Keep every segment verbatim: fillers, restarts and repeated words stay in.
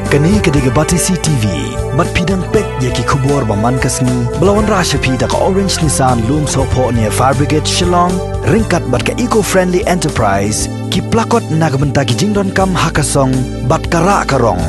Kane ka dei ka Batesi T V. Bad phi dang peit ïa ki khubor ba man ka sngi ba la wanrah sha phi da ka Orange Nissan Lumsohphoh near Fire Brigade Shillong, ryngkat bad ka Eco Friendly Enterprise, ki plakot na ka bynta ki jingdonkam ha ka song bad ka rah ka rong.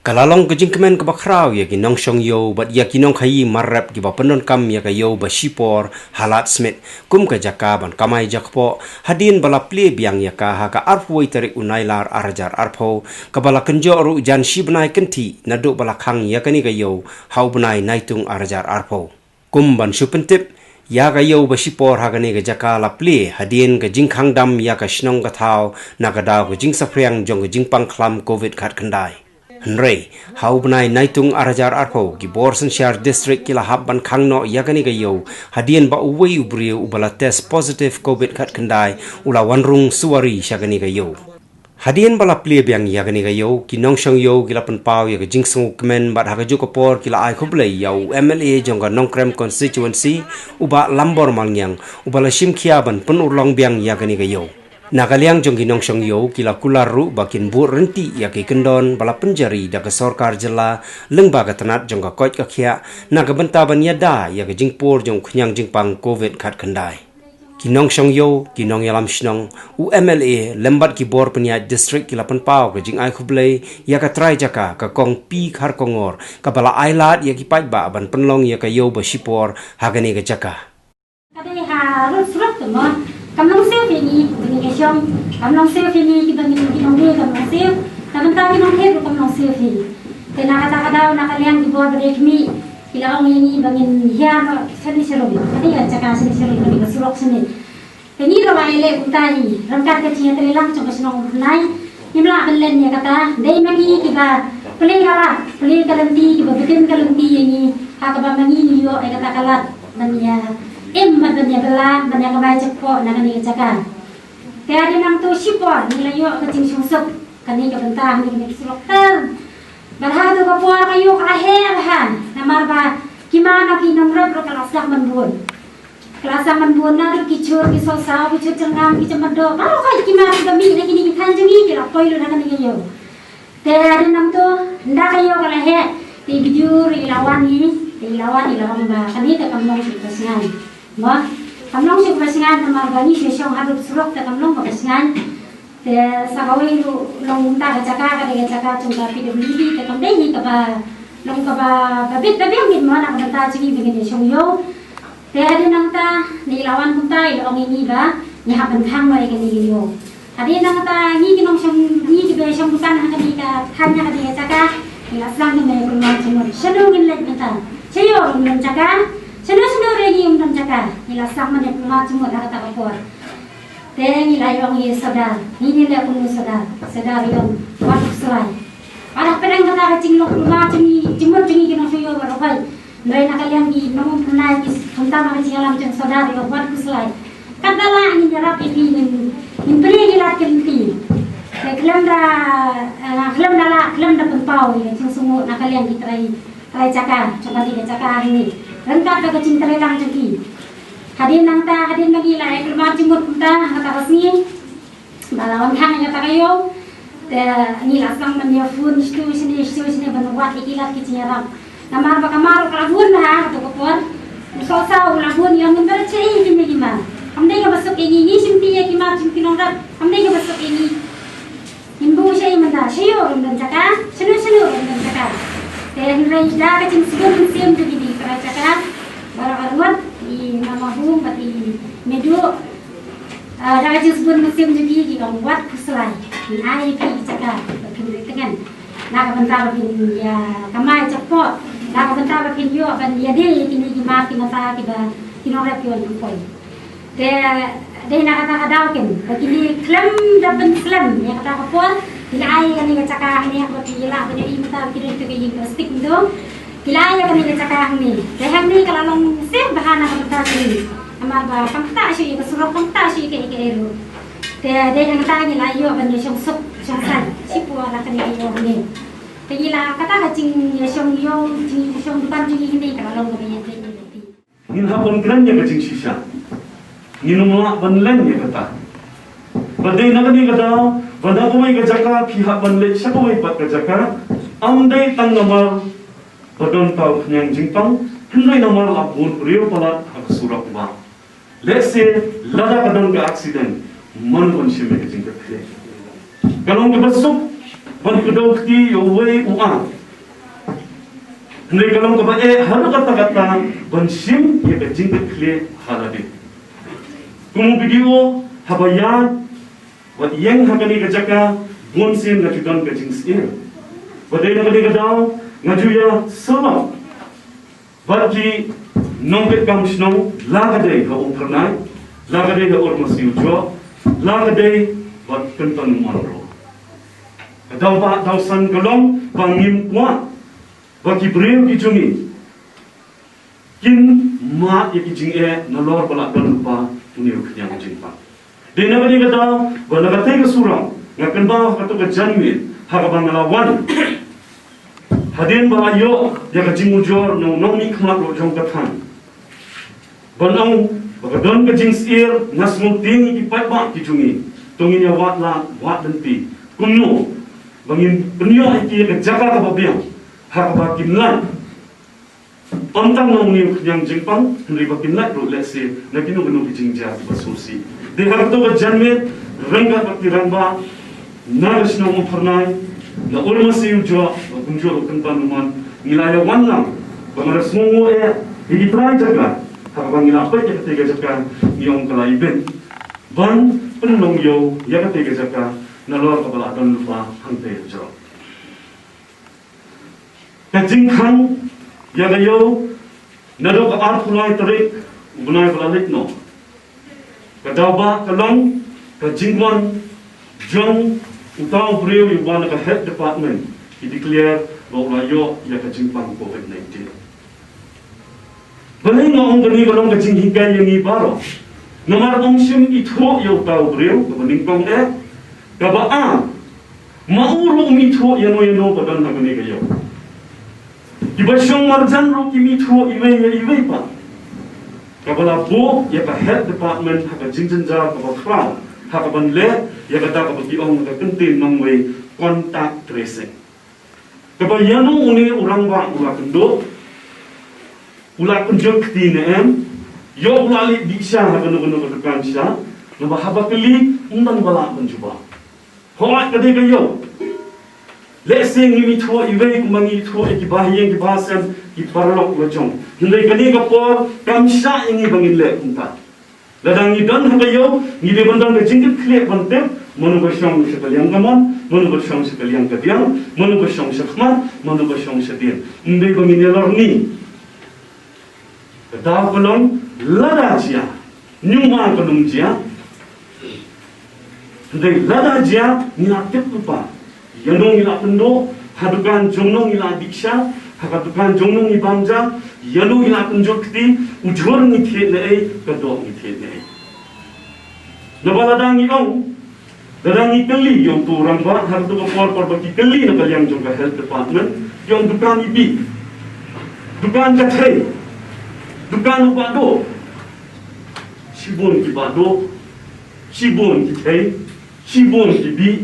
Ka la long ka jingkmen kaba khraw ïa ki nongshong ïew bad ïa ki nongkhaïi mar rep kiba pyndonkam ïa ka ïew ba shipor ha Lad Smit kum ka jaka ban kamai jakpoh, hadien ba la plie biang ïa ka ha ka arphew wei tarik u Nailar ar hajar arphew, kaba la kynjoh ruh jan shi bnai kynthih naduh ba la khang ïa kane ka ïew ha u bnai Naitung ar hajar arphew. Kum ban shu pyntip, ïa ka ïew ba shipor ha kane ka jaka la plie hadien ka jingkhang dam ïa ka shnong ka thaw na ka daw ka jingsaphriang jong ka jingpang khlam covid khatkhyndai. Hynrei ha u bnai Naitung ar hajar arphew, ki bor synshar district ki la hap ban khang noh ïa kane ka ïew hadien ba uwei u briew uba la test positive covid khatkhyndai u la wan rung suwari sha kane ka ïew. Hadien ba la plie biang ïa kane ka ïew, ki nongshong ïew ki la pynpaw ïa ka jingsngewkmen bad ha kajuh ka por ki la ai khublei ïa u M L A jong ka Nongkrem constituency, u Bah Lambor Malngiang, uba la shim khia ban pynurlong biang ïa kane ka ïew. Na ka liang jong ki nongshong ïew ki la kular ruh ba kin bud ryntih ïa ki kyndon ba la pynjari da ka sorkar jylla lyngba ka tnat jong ka koit ka khiah na ka bynta ban ïada ïa ka jingpur jong u khñiang jingpang covid khatkhyndai. Ki nongshong ïew, ki nongïalam shnong, u M L A lem bad ki bor pynïaid district ki la pynpaw ka jingai khublei ïa ka trai jaka, ka Kong P Kharkongor, kaba la ai lad ïa ki paidbah ban pynlong ïa ka ïew ba shipor ha kane ka jaka. Ka dei ha rud surok te mo. Kam long siew phi ngi, ki ba ngi ka shong. Kam long siew phi ngi, ki ba ngi ki nongdie kam long siew. Ka bynta ki nongkhiat ruh kam long siew phi. Te na kata ka daw na ka liang ki bor ba dei khmih, ki la ong ïa ngi ba ngin hiar noh shane sha Ri. Ka dei ka jaka shane sha Ri, ka dei ka surok shane. Te ngi ruh ba ïaleh kumta hi, ryngkat ka jingïatreilang jong ka shnong Umphyrnai, ngim lah ban len ïa kata, dei ma ngi kiba plie ka lad, plie ka lynti, kiba btin ka lynti ïa ngi, ha kaba ma ngi ngi ïoh ïa kata ka lad ban ïa im bad ban ïa bylla, ban ïa kamai jakpoh na kane ka jaka. Te hadien nangto shipor ngi la ïoh ka jingsngewsuk, kane ka bynta ha kane ka surok ter. Bad ha kato ka por ka ïoh ka la heh bha, namar ba ki ma na ki nongrep ruh ka la sdang ban bun. Ka la sdang ban bun naduh ki Chur, ki Sohsaw, ki Chur Jyrngam, ki Jyrmadoh. Baroh khoit ki ma kiba mih na kine ki thaiñ jong ngi ki la poi lut ha kane ka ïew. Te hadien nangto, ynda ka ïew ka la heh, te ki jur i la wan i, te i la wan i la ong ba kane te kam long shuh kaba shngaiñ. Mo, kam long shuh kaba shngaiñ namar ba ngi shu shong ha rud surok te kam long kaba shngaiñ. Te sa kawei ruh long kumta ka jaka, ka dei ka jaka jong ka P W D, te kam dei hi kaba long kaba, ba bit ba biang bit mo na ka bynta jong ngi ba ngin ïa shong ïew. Te hadien nangta, ngi la wan kumta, i la ong ïa ngi ba ngi hap ban khang noh ïa kane ka ïew. Hadien nangta, ngi ki nongshong, ngi kiba shong dukan ha kane ka thaiñ, ha kane ka jaka, ngi la sdang ban ïa kulmar jingmut. Shano ngin leit mynta? Sha ïew ruh ym don jaka, shano shano ruh ïa ngi ym don jaka. Ngi la sdang ban ïa kulmar jingmut ha kata ka por. Te ngi la ïa ong ïa i Sordar, ngi ngi leh kumno Sordar, Sordar i ong, wat khuslai. Wat hap pyrshang kata ka jinglong kulmar jong ngi, jingmut jong ngi ki nongshong ïew baroh khoit. Hynrei na ka liang ki nongum pynai ki, kumta ma ka jingïalam jong Sordar i ong wat khuslai. Katba lah ngin ïarap ïa phi, ngin, ngin plie ki lad ki lynti. Te khlem da, eh, khlem da lah, khlem da pynpaw ïa ka jingsngewnguh na ka liang ki trai, trai jaka, jong kane ka jaka hangne. Ryngkat bad ka jingtreilang jong ki. Hadien nangta, hadien ba ngi la ïa kulmar jingmut kumta, ha kata ka sngi ba la wan khang ïa kata ka ïew, te ngi la sdang ban ïa phone shatu shane, shatu shane ban wad ïa ki lad ki jingïarap. Namar ba ka mar ka la bun ha kato ka por. U Sohsaw u la bun, i ong ngim da leit shaei ïa kine ki mar. Kam dei kaba suk ïa ngi, ngi shim ti ïa ki mar jong ki nongrep. Kam dei kaba suk ïa ngi. Ngin buh shaei mynta, sha ïew ruh ym don jaka, shano shano ruh ym don jaka. Te hynrei da ka jingsbun mynsiem jong kine ki trai jaka baroh arngut, i Mama Hung bad i Meduh, ah, da ka jingsbun mynsiem jong ki, ki ong wat khuslai. Ngin ai ïa phi ki jaka ba phin ri tngen, na ka bynta ba phin ïa kamai jakpoh, na ka bynta ba phin ïoh ban ïadei ïa kine ki mar ki mata kiba ki nongrep ki wan pynpoi. Te dei na kata ka daw kin ba kine khlem da pynslem ïa kata ka por, ki la ai ïa kane ka jaka hangne, ba ki la, ba ki la ïoh mynta ba ki don kito ki ïing plastik mynta. Ki la ai ïa kane ka jaka hangne. Te hangne ka la long safe bha na ka bynta jong ngi. Namar ba kam ktah shuh ïa ka surok, kam ktah shuh ïa kaei kaei ruh. Te dei hangta ngi la ïoh ban ïa shong suk shong saiñ shipor na kane ka ïew hangne. Te ngi la, kata ka jingïashong ïew, jingïashong dukan jong ngi hangne ka la long kaba ïadei ïa lade. Ngin hap ban kren ïa ka jingshisha. Ngin ym lah ban len ïa kata. Ba dei na kane ka daw, ba na kawei ka jaka phi hap ban leit sha kawei pat ka jaka. Ym dei tang namar ba don uta u khñiang jingpang, hynrei namar la bun briew palat ha ka surok ba, lehse lada ka don ka accident, mano ban shim ïa ka jingkitkhlieh? Ka long kaba suk ban kdew kti ïa uwei u ar. Hynrei ka long kaba eh ha ruh katta katta ban shim ïa ka jingkitkhlieh ha lade. Kum u video, haba ïaid bad ïeng ha kane ka jaka, bun sien nga ju don ka jingsngewsih. Ba dei na kane ka daw nga ju ïa sylloh bad ki nongpeitkham shnong, la ka dei ha Umphyrnai, la ka dei ha Urmasi Ujoh, la ka dei bad Kynton Umon ruh. Ka daw ba daw san ka long ba ngim kwah ba ki briew ki jong ngi kin mad ïa ki jingeh nalor ba la don lypa une u khñiang jingpang. Dei na kane ka daw ba na katei ka surok nga kynmaw ha kato ka janmiet ha kaba nga la wan hadien ba la ïoh ïa ka jingujor na u nongmihkhmat ruh jong ka thaiñ. Ban ong ba ka don ka jingsyier, nga sngewthuh ïa ki paidbah ki jong ngi, to ngin ïa wad lad wad lynti kumno ba ngin pynïoh ïa ki ïa ka jaka kaba biang ha kaba kin lait. Ym tang na une u khñiang jingpang, hynrei ba kin lait ruh lehse na kino kino ki jingjia kiba sngewsih. Dei ha kato ka janmiet, ryngkat bad ki rangbah na ka shnong Umphyrnai, na Urmasi Ujoh, na kumjuh ruh Kynton Umon, ngi la ïa wan lang ba nga da sngewnguh eh ïa ki trai jaka. Ha kaba ngi la peit ïa katei ka jaka, ngi ong ka la ibit ban pynlong ïew ïa katei ka jaka nalor kaba la don lypa hangtei hajrong. Ka jingkhang ïa ka ïew naduh ka arphew lai tarik u bnai ba la leit noh. Ka daw ba ka long ka jingwan jong uta u briew uba na ka health department ki declare ba u la ïoh ïa ka jingpang covid nineteen. Balei nga ong kane ka long ka jinghikai ïa ngi baroh? Namar ym shym ithuh ïa uta u briew kaba nyngkong eh, kaba ar, ma u ruh um ithuh ïano ïano ba don ha kane ka ïew. Kiba shong marjan ruh kim ithuh iwei ïa iwei pat. Kaba la buh ïa ka health department ha ka jingjynjar kaba khraw ha kaban leh ïa kata kaba ki ong ha ka kyntien nongwei contact tracing. Kaba ïano une u rangbah u la kynduh, u la kynjur kti ne em, ïoh u la leit dih sha ha kano kano ka dukan sha, naba haba kylli ym don ba lah ban jubab. Hooid ka dei ka ïew. Lehse ngim ithuh iwei kumba ngi ithuh ïa ki bahaïing ki bahasem ki paralok la jong. Hynrei kane ka por kam shah ïa ngi ba ngin leh kumta. Lada ngi don ha ka ïew, ngi dei ban don ka jingkitkhlieh ban tip mano ba shong sha ka liang kamon, mano ba shong sha ka liang kadiang, mano ba shong sha khmat, mano ba shong sha dien. Ym dei ba ngin ïalor ni. Ka daw ka long lada jia, ñiuma ka long jia. Hynrei lada jia ngi la tip lypa ïano ngi la pynduh, ha dukan jongno ngi la dih sha, ha ka dukan jongno ngi bam ja, ïano ngi la kynjur kti, u jhur ngi thied ne ei, ka doh ngi thied ne ei. Naba lada ngi ong, lada ngi kylli ïa uto u rangbah, ha kato ka por por ba ki kylli na ka liang jong ka health department, ïa u dukan i bih, dukan ka thei, dukan u Bah Duh. Shibun ki Bah Duh, shibun ki thei, shibun ki bih.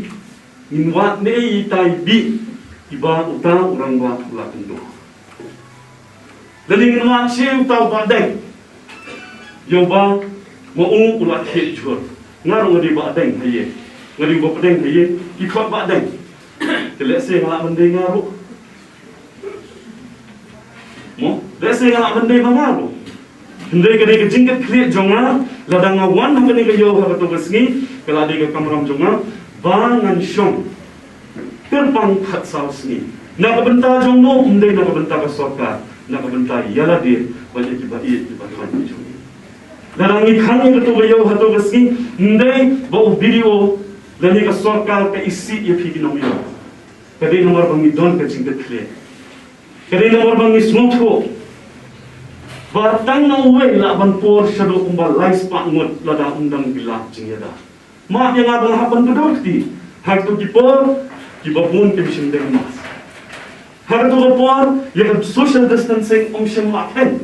Ngin wad ne ei ita i bih iba uta u rangbah u la kynduh? Lane ngin wad shi uta u Bah Deng, ïa uba ma u u la thied jhur? Nga ruh nga dei Bah Deng ha ïing, nga dei u Bah Pdeng ha ïing, ki khot Bah Deng. Te lehse nga lah ban dei nga ruh. Mo, lehse nga lah ban dei ma nga ruh. Hynrei ka dei ka jingkitkhlieh jong nga, lada nga wan ha kane ka ïew ha kato ka sngi, ka la dei ka kamram jong nga ba ngan shong kyrpang khatsaw sngi. Na ka bynta jongno? Ym dei na ka bynta ka sorkar, na ka bynta ïa lade bad ïa kiba ïeit kiba thoiñ ki jong ngi. Lada ngi khang ïa kato ka ïew ha kato ka sngi, ym dei ba u BDO lane ka sorkar ka isih ïa phi ki nongïew. Ka dei namar ba ngi don ka jingkitkhlieh. Ka dei namar ba ngi sngewthuh ba tang na uwei lah ban pur shaduh kumba lai spah ngut lada ym don ki lad jingïada. Map ïa nga ba nga hap ban kdew kti ha kito ki por kiba bun kim shym deng mask. Ha kito ki por ïa ka social distancing ym shym lah khein.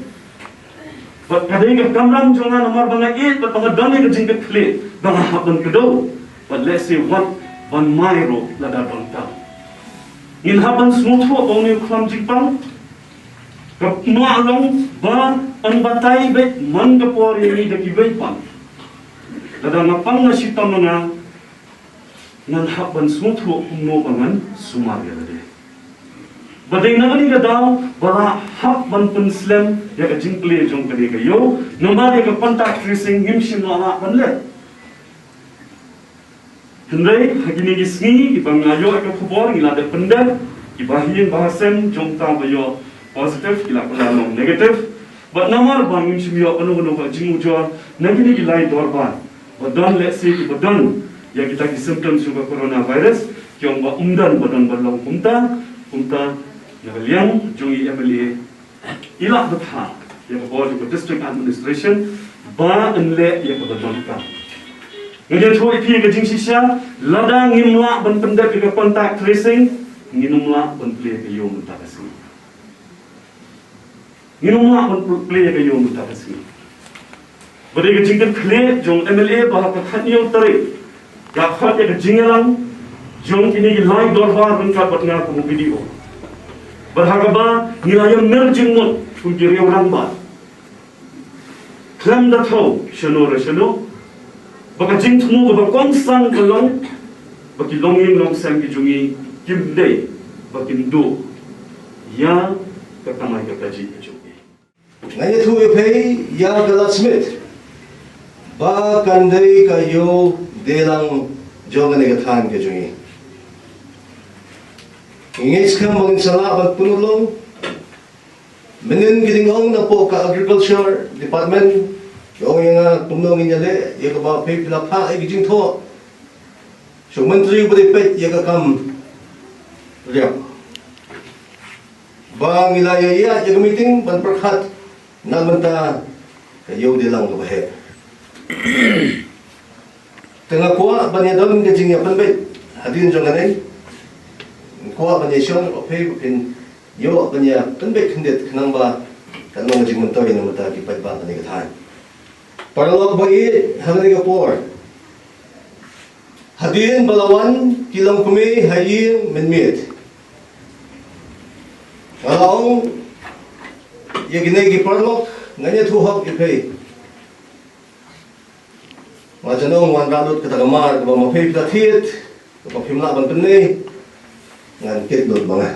Bad ka dei ka kamram jong nga namar ba nga ïeit bad ba nga don ïa ka jingkitkhlieh ba nga hap ban kdew. Bad lehse wat ban mai ruh lada don tam. Ngin hap ban sngewthuh ba une u khlam jingpang ka mah long ba yn batai beit man ka por ïa ngi da kiwei pat. Lada nga pang na shitom na nga, ngan hap ban sngewthuh kumno ba ngan sumar ïa lade. Ba dei na kane ka daw ba la hap ban pynslem ïa ka jingplie jong kane ka ïew, namar ïa ka contact tracing ngim shym la lah ban leh. Hynrei ha kine ki sngi kiba nga ïoh ïa ka khubor ngi la dep pyndep, kiba ha ïing ba ha sem jong uta ba ïoh positive ki la kylla long negative. Bad namar ba ngim shym ïoh kano kano ka jingujor na kine ki lai dorbar ba don lehse kiba don ïa kita ki symptoms jong ka coronavirus, ki ong ba ym don ba don ba long kumta. Kumta na ka liang jong i M L A i lah ban thaw ïa ka bor jong ka district administration ba yn leh ïa kaba donkam. Nga ïathuh ïa phi ka jingshisha, lada ngim lah ban pyndep ïa ka contact tracing, ngin ym lah ban plie ïa ka ïew mynta ka sngi. Ngin ym lah ban plie ïa ka ïew mynta ka sngi. Ba dei ka jingkyrkhu jong M L A ba ha ka khatñiew tarik ka khot ïa ka jingïalang jong kine ki lai dorbar ryngkat bad nga kum u B D O. Bad ha kaba ngi la ïa mer jingmut kum ki riew rangbah. Khlem da thaw shano re shano, ba ka jingthmu kaba kongsan ka long ba ki longïing longsem ki jong ngi kim dei ba kin duh ïa ka kamai ka kajih ka jong ngi. Nga ïathuh ïa phi ïa ka lad smit ba kan dei ka ïew deilang jong kane ka thaiñ ka jong ngi. Ngi ngeit skhem ba ngin sa lah ban pynurlong. Mynnin ki dang ong napoh ka Agriculture Department, ki ong ïa nga kumno ngin ïaleh ïa kaba phi la phah ïa ki jingthoh sha u Myntri uba dei peit ïa ka kam riap. Ba ngi la ïa ïa ïa ka meeting ban pyrkhat na bynta ka ïew deilang kaba heh. Te nga kwah ban ïa don ka jingïapynbeit hadien jong kane. Nga kwah ban ïa shong ïa phi ba phin ïoh ban ïapynbeit khyndiat khnang ba kan long ka jingmyntoi na bynta ki paidbah kane ka thaiñ. Paralok ba ïeit ha kane ka por. Hadien ba la wan ki longkmie ha ïing mynmiet, nga la ong ïa kine ki paralok, nga ïathuh hok ïa phi. Nga jan ong wan rah lut kata ka mar kaba ma phi phi la thied, kaba phim lah ban pynneh, ngan kit lut ma nga.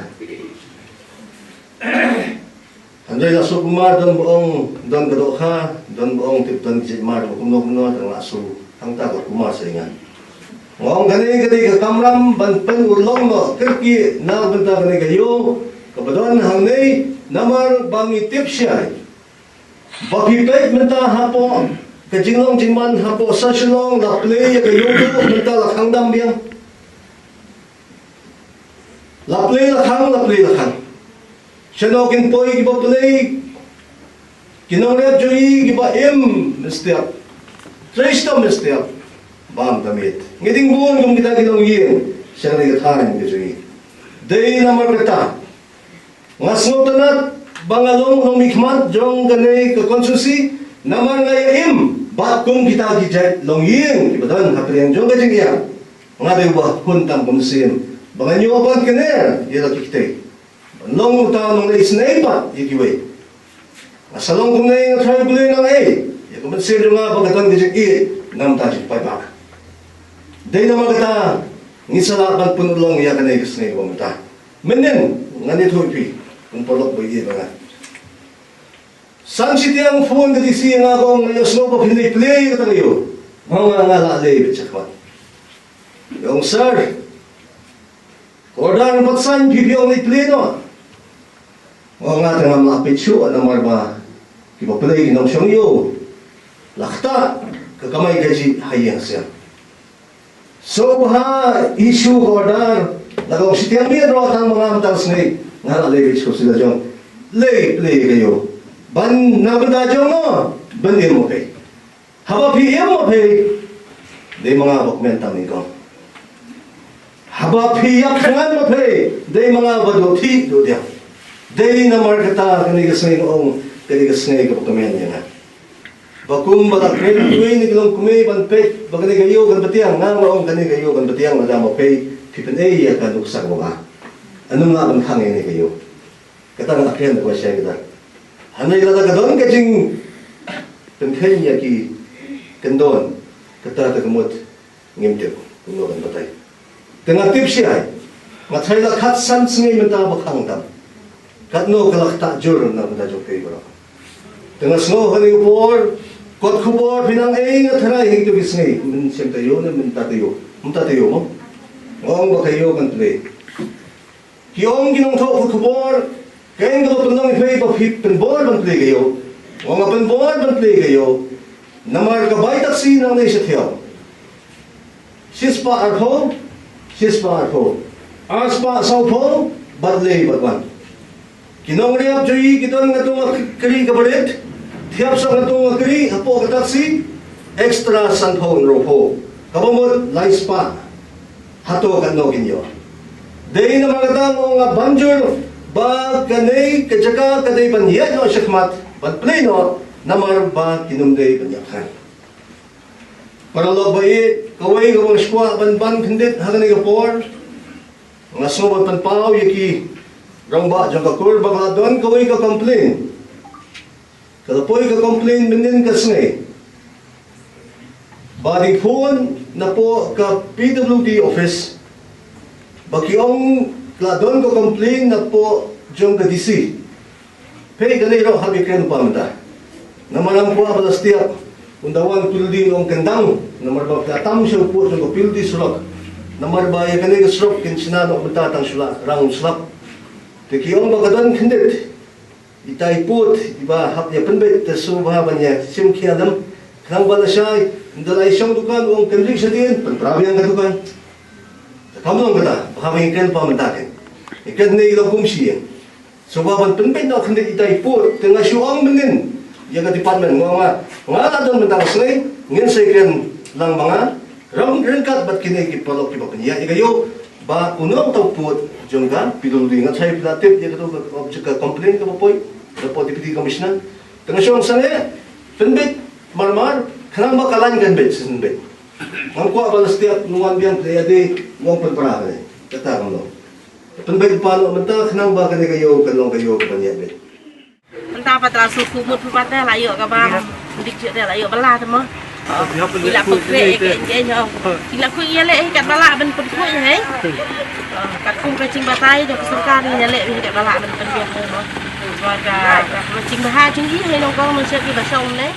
Hynrei la shu kumar don ba ong don ka dohkha, don ba ong tip don ka jait mar ba kumno kumno, tang la shu hangta ka kumar sa ïa nga. Nga ong kane ka dei ka kamram ban pynurlong noh kyrkieh na bynta kane ka ïew kaba don hangne, namar ba ngi tip shai ba phi peit mynta hapoh ka jinglong jingman hapoh South Shillong la plie ïa ka ïew duh mynta la khang dam biang. La plie la khang, la plie la khang. Shano kin poi kiba plie? Ki nongrep jong ngi kiba im mynstep, trei shitom mynstep, bam ka miet. Ngi dang bun kum kita ki longïing sha kane ka thaiñ ka jong ngi. Dei namar kata nga sngewtynnat ba nga long u nongmihkhmat jong kane ka constituency, namar nga ïa im bad kum kita ki jait longïing kiba don ha pdeng jong ka jingïap. Nga dei uba hun tam ka mynsiem ba ngan ïoh ban kner ïa la ki kti, ban long uta u nongleh isynei pat ïa kiwei. Nga sa long kumne, nga tharai U Blei un nang ai ïa ka mynsiem jong nga ba ka don ka jingïeit na bynta jong ki paidbah. Dei namar kata ngi sa lah ban pynurlong ïa kane ka sngi kaba mynta. Mynnin ngan ïathuh ïa phi kum paralok ba ïeit ba nga. San shiteng phone ka D C ïa nga, ka ong, nga ïohsngew ba phin leit plie ïa kata ka ïew. Nga ong nga la leit beit shakhmat. Ïa ong sir, ka order pat saiñ, phi phi ong leit plie noh. Nga ong nga te ngam lah peit shuh namar ba kiba plie ki nongshong ïew la ktah ka kamai kajih ha ïing ha sem. So ba ha issue ka order, la ka ong shiteng miet ruh tang ma nga mynta ka sngi, nga la leit beit sha ka sila jong, leit plie ka ïew. Ban na bynta jong no, ban im ma phi. Haba phi im ma phi, dei ma nga ba kmen tam nyngkong. Haba phi ïap thngan ma phi, dei ma nga ba duh thik duh diang. Dei namar kata kane ka sngi nga ong, kane ka sngi kaba kmen ïa nga. Ba kum ba la kren kiwei na ki longkmie ban peit ba kane ka ïew kan btiang, nga nga ong kane ka ïew kan btiang lada ma phi phi pynei ïa ka nuksa kaba bha. Ynnym lah ban khang ïa kane ka ïew. Kata nga la kren da kaba shai kata. Hynrei lada ka don ka jingpynkheiñ ïa ki kyndon, kata te ka mut ngim tip kumno kan batai. Te nga tip shai, nga tharai la khatsan sngi mynta ba khang tam. Katno ka la ktah jur na bynta jong phi baroh. Te nga sngew ha kane ka por, kot khubor phi nang ei, nga tharai ha kito ki sngi, mynsiem taïew ne mynta taïew, mynta taïew mo. Nga ong ba ka ïew kan plie. Ki ong ki nongthoh kot khubor, kein kaba pynlong ïa phi ba phi pynbor ban plie ka ïew. Nga ong nga pynbor ban plie ka ïew. Namar ka bai taxi nangne sha Thiaw. Shispah arphew, shispah arphew. Arspah sawphew, bad lei bad wan. Ki nongriap jong ngi ki don nga tong nga kri kaba rit. Thiap sa nga tong nga kri, hapoh ka taxi, extra sanphew hynriewphew. Kaba mut laispah. Hato katno kin ïoh. Dei namar kata nga ong nga ban jur ba kane ka jaka ka dei ban ïaid noh shakhmat, ban plie noh, namar ba kin ym dei ban ïap khan. Paralok ba ïeit, kawei kaba nga sngewkwah ban ban khyndiat ha kane ka por, nga sngew ban pynpaw ïa ki rangbah jong ka kur ba ka la don kawei ka complain. Ka la poi ka complain mynnin ka sngi. Ba dei phone napoh ka P W D office. Ba ki ong la don ka complain napoh jong ka D C. Phi ka lei rok hap ïa kren pa mynta. Namar ym kwah ba la stiap. Ynda wan P W D ong kyndang. Namar ba ka tam sha u pud jong ka P W D surok. Namar ba ïa kane ka surok kin shna noh mynta tang shu la rang slap. Te ki ong ba ka don khyndiat. Ita i pud, iba hap ïa pynbeit, te sngewbha ban ïa shim khia lem. Khnang ba lashai, ynda la ïa shong dukan, ong kynriah shadien, pynpra biang ka dukan. Te kam long kata, bha ba ïa kren pa mynta ken. Ïa kren ne ïa long kum shi ïa. Sngewbha ban pynbeit noh khyndiat ita i pud, te nga shu ong mynnin. Ïa ka department, nga, nga, nga la don mynta ka sngi, ngin sa ïa kren lang ma nga. Rong ryngkat bad kine ki paralok kiba pynïaid ïa ka ïew ba u nongthoh pud jong ka P W D, nga tharai phi la tip ïa kato ka objek ka complain kaba poi hapoh Deputy Commissioner. Te nga shong sangeh pynbeit marmar khnang ba ka lain kan beit shisien beit. Ngam kwah ba la stiap ngan wan biang pynïaid ïa dei u ong pynpra ne kata kam long. Pynbeit pan mynta khnang ba kane ka ïew kan long ka ïew ka pynïaid beit. Mynta pat la shu kumut pat te la ïoh kaba dik jut te la ïoh bala te mo. Ki la put kre ke ke ho. Ki la khui ïa le kat bala ban put khui he. Kat kum ka jingbatai jong ka sorkar ïa le kat bala ban put khui mo. Ka ka jingbaha jong ki he nongkong nong shet ki ba shong ne.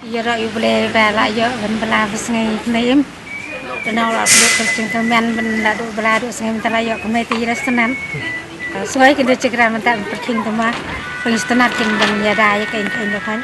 Ïa rak ïa u Blei ba la ïoh ban bala ba sngi khnai im. Te nau la pynduh ka jingkyrmen ban la duh bala duh sngi mynta la ïoh kmai te ïa la snan. Ka soi kin da jingkyrmen mynta ban pyrkhing te ma. Pynstnat kin ban ïa da ïa ka in ka in da kan.